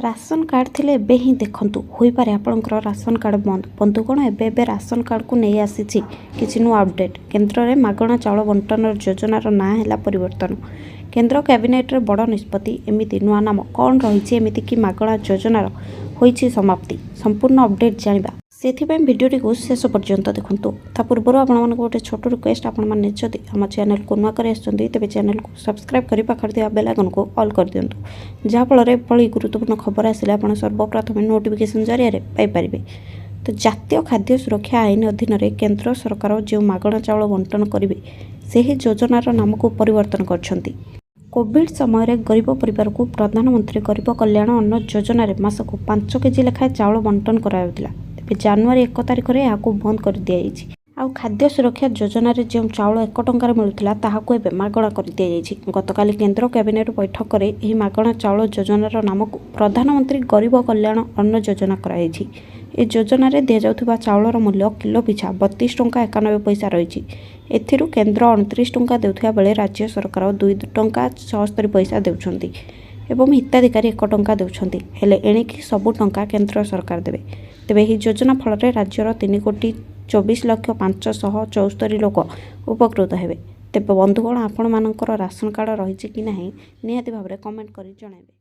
Ration card ଥିଲେ ଏବେ ହିଁ ଦେଖନ୍ତୁ, ହୋଇପାରେ ଆପଣଙ୍କର ରାସନ କାର୍ଡ଼ ବନ୍ଦ। ବନ୍ଧୁଗଣ, ଏବେ ଏବେ ରାସନ କାର୍ଡ଼କୁ ନେଇ ଆସିଛି କିଛି ନୂଆ ଅପଡ଼େଟ୍। କେନ୍ଦ୍ରରେ ମାଗଣା ଚାଉଳ ବଣ୍ଟନର ଯୋଜନାର ନାଁ ହେଲା ପରିବର୍ତ୍ତନ। କେନ୍ଦ୍ର କ୍ୟାବିନେଟରେ ବଡ଼ ନିଷ୍ପତ୍ତି। ଏମିତି ନୂଆ ନାମ କ'ଣ ରହିଛି, ଏମିତି କି ମାଗଣା ଯୋଜନାର ହୋଇଛି ସମାପ୍ତି? ସମ୍ପୂର୍ଣ୍ଣ ଅପଡ଼େଟ୍ ଜାଣିବା, ସେଥିପାଇଁ ଭିଡ଼ିଓଟିକୁ ଶେଷ ପର୍ଯ୍ୟନ୍ତ ଦେଖନ୍ତୁ। ତା ପୂର୍ବରୁ ଆପଣମାନଙ୍କୁ ଗୋଟେ ଛୋଟ ରିକ୍ୱେଷ୍ଟ, ଆପଣମାନେ ଯଦି ଆମ ଚ୍ୟାନେଲକୁ ନୂଆ କରି ଆସିଛନ୍ତି, ତେବେ ଚ୍ୟାନେଲକୁ ସବସ୍କ୍ରାଇବ୍ କରି ପାଖରେ ଥିବା ବେଲ୍ ଆଇକନ୍କୁ ଅଲ୍ କରିଦିଅନ୍ତୁ, ଯାହାଫଳରେ ଏଭଳି ଗୁରୁତ୍ୱପୂର୍ଣ୍ଣ ଖବର ଆସିଲେ ଆପଣ ସର୍ବପ୍ରଥମେ ନୋଟିଫିକେସନ୍ ଜରିଆରେ ପାଇପାରିବେ। ତ ଜାତୀୟ ଖାଦ୍ୟ ସୁରକ୍ଷା ଆଇନ ଅଧୀନରେ କେନ୍ଦ୍ର ସରକାର ଯେଉଁ ମାଗଣା ଚାଉଳ ବଣ୍ଟନ କରିବେ, ସେହି ଯୋଜନାର ନାମକୁ ପରିବର୍ତ୍ତନ କରିଛନ୍ତି। କୋଭିଡ୍ ସମୟରେ ଗରିବ ପରିବାରକୁ ପ୍ରଧାନମନ୍ତ୍ରୀ ଗରିବ କଲ୍ୟାଣ ଅନ୍ନ ଯୋଜନାରେ ମାସକୁ 5 କେଜି ଲେଖାଏଁ ଚାଉଳ ବଣ୍ଟନ କରାଯାଉଥିଲା। ତେବେ ଜାନୁଆରୀ 1 ତାରିଖରେ ଏହାକୁ ବନ୍ଦ କରିଦିଆଯାଇଛି। ଆଉ ଖାଦ୍ୟ ସୁରକ୍ଷା ଯୋଜନାରେ ଯେଉଁ ଚାଉଳ 1 ଟଙ୍କାରେ ମିଳୁଥିଲା, ତାହାକୁ ଏବେ ମାଗଣା କରିଦିଆଯାଇଛି। ଗତକାଲି କେନ୍ଦ୍ର କ୍ୟାବିନେଟ୍ ବୈଠକରେ ଏହି ମାଗଣା ଚାଉଳ ଯୋଜନାର ନାମକୁ ପ୍ରଧାନମନ୍ତ୍ରୀ ଗରିବ କଲ୍ୟାଣ ଅନ୍ନ ଯୋଜନା କରାଯାଇଛି। ଏ ଯୋଜନାରେ ଦିଆଯାଉଥିବା ଚାଉଳର ମୂଲ୍ୟ କିଲୋ ପିଛା 32 ଟଙ୍କା 91 ପଇସା ରହିଛି। ଏଥିରୁ କେନ୍ଦ୍ର 29 ଟଙ୍କା ଦେଉଥିବା ବେଳେ ରାଜ୍ୟ ସରକାର 2 ଟଙ୍କା 76 ପଇସା ଦେଉଛନ୍ତି ଏବଂ ହିତାଧିକାରୀ 1 ଟଙ୍କା ଦେଉଛନ୍ତି। ହେଲେ ଏଣିକି ସବୁ ଟଙ୍କା କେନ୍ଦ୍ର ସରକାର ଦେବେ। ତେବେ ଏହି ଯୋଜନା ଫଳରେ ରାଜ୍ୟର 3 କୋଟି 24 ଲକ୍ଷ 574 ଲୋକ ଉପକୃତ ହେବେ। ତେବେ ବନ୍ଧୁଗଣ, ଆପଣମାନଙ୍କର ରାସନ କାର୍ଡ଼ ରହିଛି କି ନାହିଁ, ନିହାତି ଭାବରେ କମେଣ୍ଟ କରି ଜଣାଇବେ।